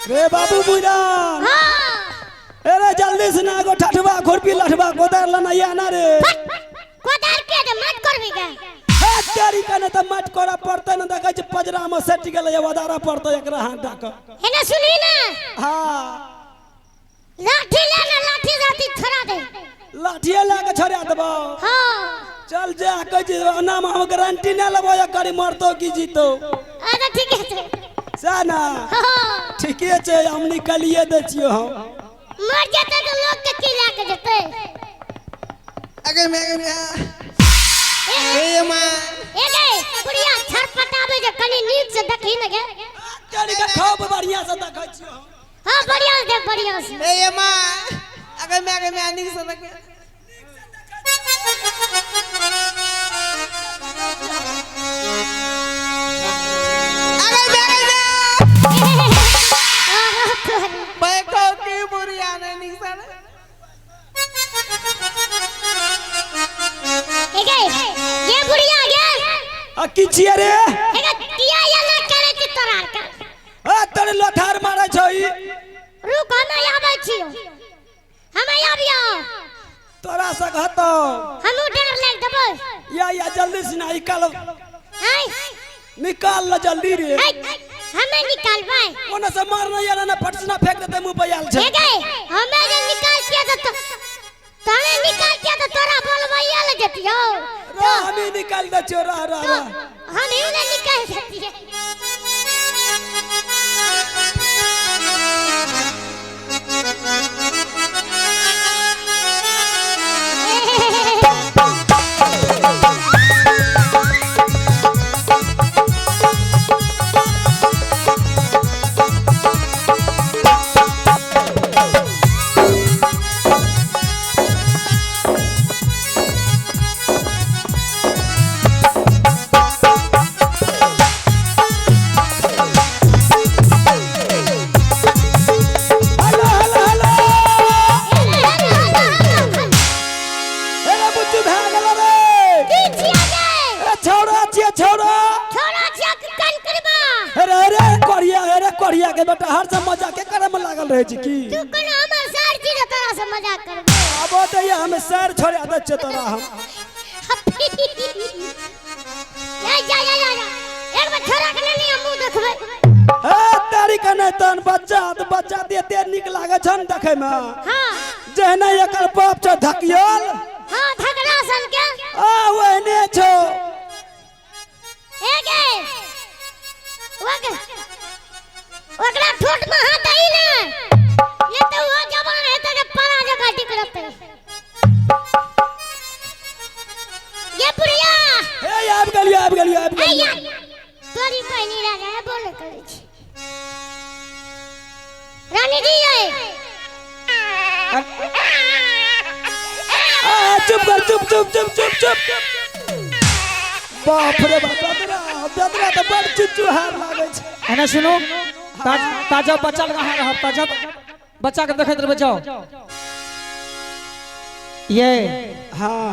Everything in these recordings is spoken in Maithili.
रे बाबू बुढ़ान। हाँ। अरे जल्दी से ना एगो ठठवा खुरपी लठवा कोदार लेना या ना रे। कोदार के दे मत करबी के। हे तेरी कने त मत करा पड़तै न देखै छी पजरा में सटि गेलै वदारा पड़तै एकरा हाथ दऽ कऽ। हेने सुनबी ना। हां लाठी ले ना लाठी जाती छड़ा दे। लाठिए लए के छोड़ा देबौ। हां चल जा कहै छी ओना में हम गारंटी ना लेबौ करी मरतौ की जीतौ। अच्छा ठीक है सएह ना। हां ठीके छै हम निकलिए दै छियौ हम। मर जेतै त लोग के की लए के जेतै। अगे मैं ए मां ए गे बुढ़िया छरपटाबे जे कनी नीक से देखी न गे। कनी के खूब बढ़िया से देखै छियौ हम। हां बढ़िया से देख बढ़िया से। ए मां अगे मैं नीक से देख। अगे मैं बैठो की बुढ़िया ने नीक से। ए गे ये बुढ़िया गे आ की छियै रे। ए किया ये करे छी तोरा के। आ तोरे लोथार मारै छौ ई। रुक हम आबै छियौ हम आबियौ तोरा से कहतौ हमहूँ डर लागि देबै। या या जल्दी से ना निकाल आय निकाल ल जल्दी रे। हमें निकालबै ओने से मारना या ना फटसना फेंक देतै मुंह पे आयल छै। ए गे हमें जे निकाल के त तोरे निकाल के त तोरा बोलबैया ल जतियौ। रा हमें निकाल दे छियौ रा रा रा हम ही ने निकाल देतियै। हेलो हेलो हेलो अरे बुच्चू भए गेल रे। की छियै गे? ए छौड़ा छियै छौड़ा। छौड़ा छियै कि कान करबा? अरे अरे कोरिया अरे कोरिया के बेटा हर से मजाक के करे में लागल रहै छी की। तू कोनो हमर सर छी जे तोरा से मजाक करबो। आब त ये हम सर छोड़ा दै छियै तोरा हम। ए जा जा जा एक बार छोड़ा के लेनी हम मुंह देखबै। हे तारी कने तन बच्चा त बच्चा एते नीक लागै छन देखै में। हां जहने एकर बाप छ धकियल। हां धकला सन के। आ ओहने छौ। ए गे ओकरा ठोट में हाथ दही ना ने त ओ जवान हेतै के पारा जका टिकरतै। ये बुढ़िया हे आबि गेलियो आबि गेलियो आबि गेलियो। तोरी बहिनी राजा बोल करै छी रानी जी ये। आ चुप कर चुप चुप चुप चुप चुप। बाप रे बाप बेदरा बेदरा त बड़ चुचुहार लागै छै। एने सुनू ताजा बच्चा लगा रहब ताजा बच्चा के देखैत रहबै जाओ। ये हां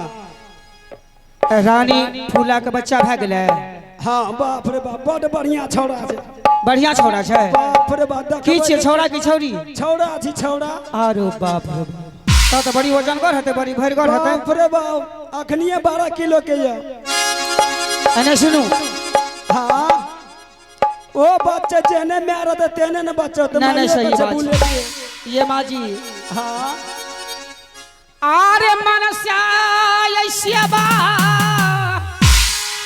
रानी फूला के बच्चा भए गेलै। हां बाप रे बाप बड़ बढ़िया छौड़ा छै। बढ़िया छौड़ा छै। बाप रे बाप की छियै छौड़ा की छौड़ी? छौड़ा छी छौड़ा। अरे बाप रे बाप त बड़ी वजनगर हेतै बड़ी भरिगर हेतै। बाप रे बाप अखनिए 12 किलो के ये। एने सुनू। हां ओ बच्चा जेने माय रहतै तेने ने बच्चा त नहीं सही बात ये माँ जी। हां आरे मनस्या ऐसिया बा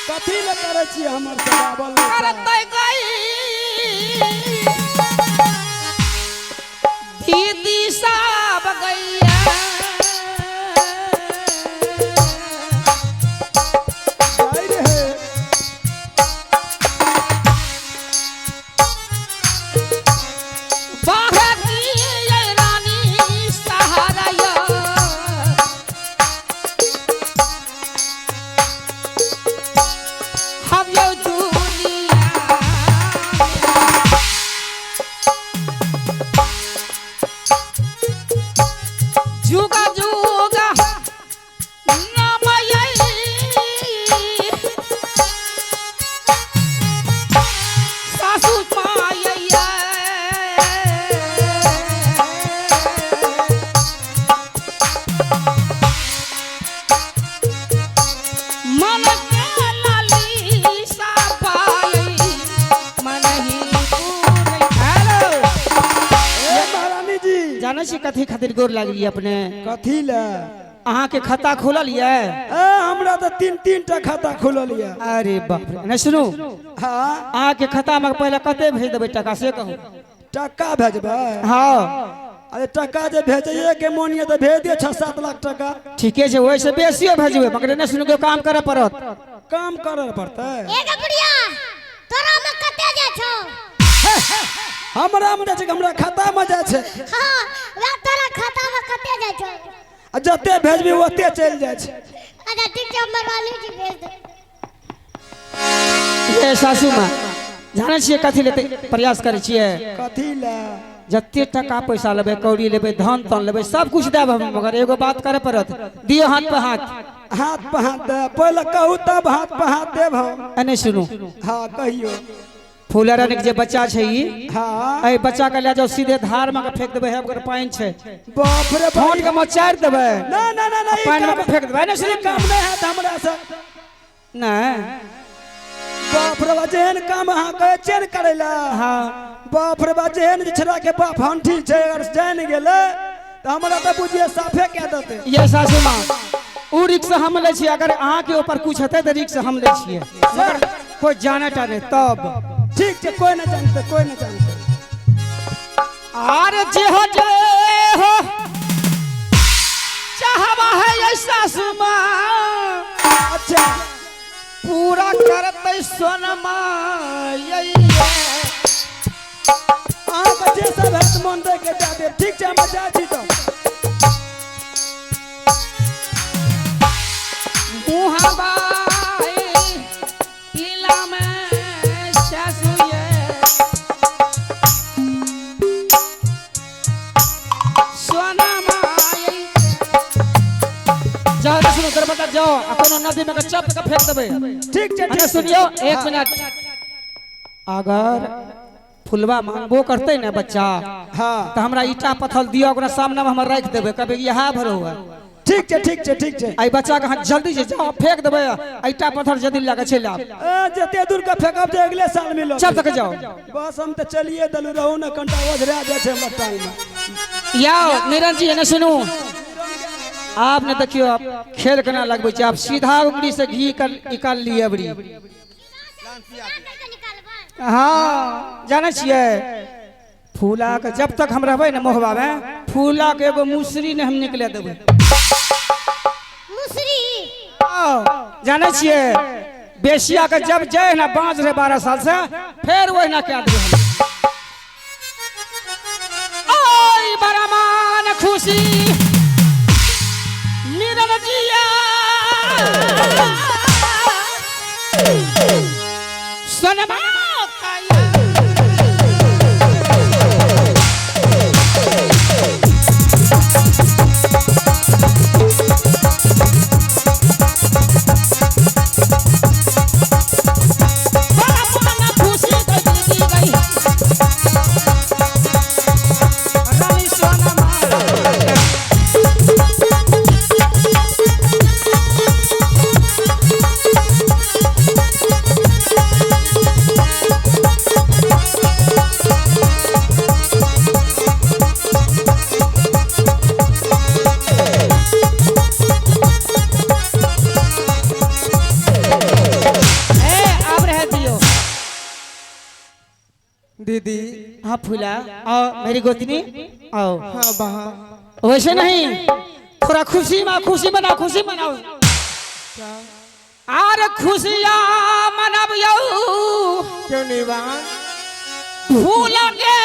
कथी ले करै छी हमर सेवा बोल करतै गई दीदी साहब गैया। हम यो दुनिया जानै छी कथी खातिर गोर लागली अपने? कथी ले? अहाँ के खाता खोलल ये? ए हमरा तो तीन तीन टा खाता खोलल ये। अरे बाप रे, नहीं सुनू। हाँ अहाँ के खाता में पहले कते भेज देबै टका से कहू? टका भेजबै? हाँ। अरे टका जे भेजैये के मोन ये तो भेज दियो 6-7 लाख टका। ठीके छै, ओहिसे बेसियो भेजबै, मगर नहीं सुनू के काम करे पड़त। काम करे पड़तै? ए बुढ़िया तोरा में कते जाइ छौ? हमरा में जाइ छै, हमरा खाता में जाइ छै। हां वह तोरा खाता में कते जाइ छौ? आ जते भेजबी ओते चलि जाइ छै। अच्छा ठीक छै, हमर वाली जी भेज दे। ये सासू माँ जानै छियै कथी लेते प्रयास करै छियै? कथी ले? जते टका पैसा लेबै, कौड़ी लेबै, धन तन लेबै, सब कुछ देब हम, मगर एगो बात करे पड़त। दियो हाथ पे हाथ। हाथ पे हाथ दे पहले कहू तब हाथ पे हाथ देब हम। नहीं सुनू। हाँ कहियो। फूलरन के जे बच्चा छै ई, हाँ एहि बच्चा के ले जाओ सीधे धार में के फेंक देबै, है ओकर पानि छै। बाप रे बाप, फोन के मचारि देबै। ना ना ना ना, पानि में के फेंक देबै। नहीं सुनू, काम नहीं हैत हमरा से। नहीं बाप रे बाप, जेहन काम अहाँ कहै छियै ने करै लए। हाँ बाप रे बाप, जेहन जे छड़ा के बाप हंठी छै, अगर जानि गेलै तऽ हमरा तऽ बुझिए साफे कए देतै। ये सासू माँ, उ रिक्स हम लै छियै, अगर अहाँ के ऊपर कुछ हेतै तऽ रिक्स हम लै छियै, मगर कोई जाने टा नहि तब। ठीक छै, कोई नहि जानतै, कोई नहि जानतै। आर जे हो जे हो चाहवा है ये सासू माँ। अच्छा पूरा करतै सोनमा ये। अहाँके जे सब हैत मन दै के दए देब। ठीक छै, हम जाइ छी तऽ। जाओ सुनो दरबटा जाओ, आ कोनो नदी में के चप के फेंक देबै। ठीक छै, अरे ठीक। सुनियो एक मिनट, अगर फुलवा मांगबो करतै ने बच्चा, हाँ तो हमरा ईटा पत्थर दियो, ओकरा सामने में हम राखि देबै, कभी इएह भरो है। ठीक छै, ठीक छै, ठीक छै। आई बच्चा के हाथ जल्दी से जाओ फेंक देबै, ईटा पत्थर जल्दी लगे चलि आब। ए जते दूर के फेंकब जे अगले साल मिलब। चल तक जाओ। बस हम तऽ चलिए देलू, रहू ने कनिटा ओझरा जाइ छै हमर टांग में। याओ निरंजन जी ने सुनू, आप ने देखियो आप खेल केना लगबै छै, आप सीधा उंगली से घी निकाल लिए अबरी। हाँ जानै छियै फूला के जब तक हम रहबै ने मोहबा में, फूला के एगो मुसरी ने हम निकले देबै। मुसरी? जानै छियै बेसिया के जब जाय ना बाँझ रहे 12 साल से, फेर वही ना कह देबै हम। ओय बड़ा मान खुशी निरन जिया सोनमा काया। बड़ा मान खुशी गई दीदी गई रानी सोनमा। ए अब रह दियो दीदी। हाँ फूला आओ मेरी गोतनी आओ। हाँ बहा वैसे नहीं, थोड़ा खुशी में खुशी मनाओ, खुशी मनाओ। आर खुशियाँ मनबियौ क्यों नहीं बहन? फूल के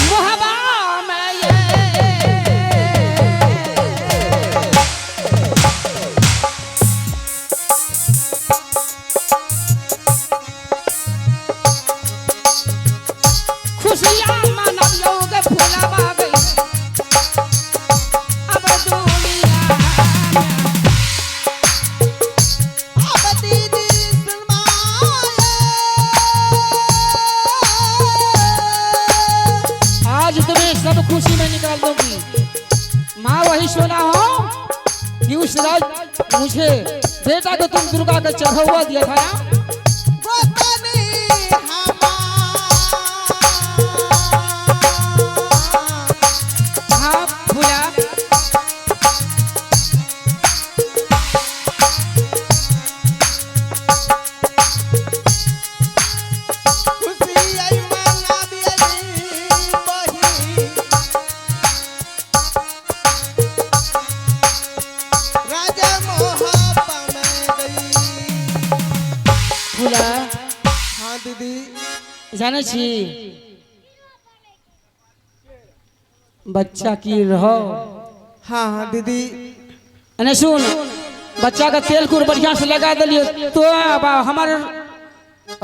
मोहबा में ये। खुशियाँ मनबियौ गे फूलबा गई अब दुनिया में। अब दीदी सुनवाए। आज तुम्हें सब खुशी में निकाल दूंगी माँ, वही सोना हो कि उस रात मुझे बेटा को तुम दुर्गा का चढ़ावा दिया था ना। गोतनी हमार। हाँ दीदी। जाने छी बच्चा की रहो। हाँ हाँ दीदी। अने सुन, बच्चा का तेल कुर बढ़िया से लगा दिलियो तो अब हमारे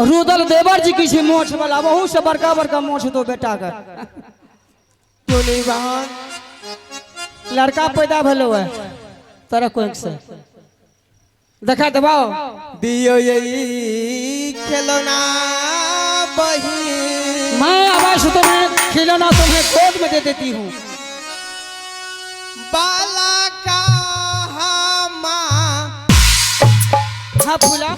रुदल देवर जी किसी मोछ वाला वहू से बड़का बड़का मोछ दो बेटा का। क्यों नहीं बहन? लड़का पैदा भलो है तरह कोई से देखा दबाओ दियो यही खिलौना बही। मैं आवाज तुम्हें खिलौना तुम्हें गोद में दे देती हूँ। बाला का माँ। हाँ फूला।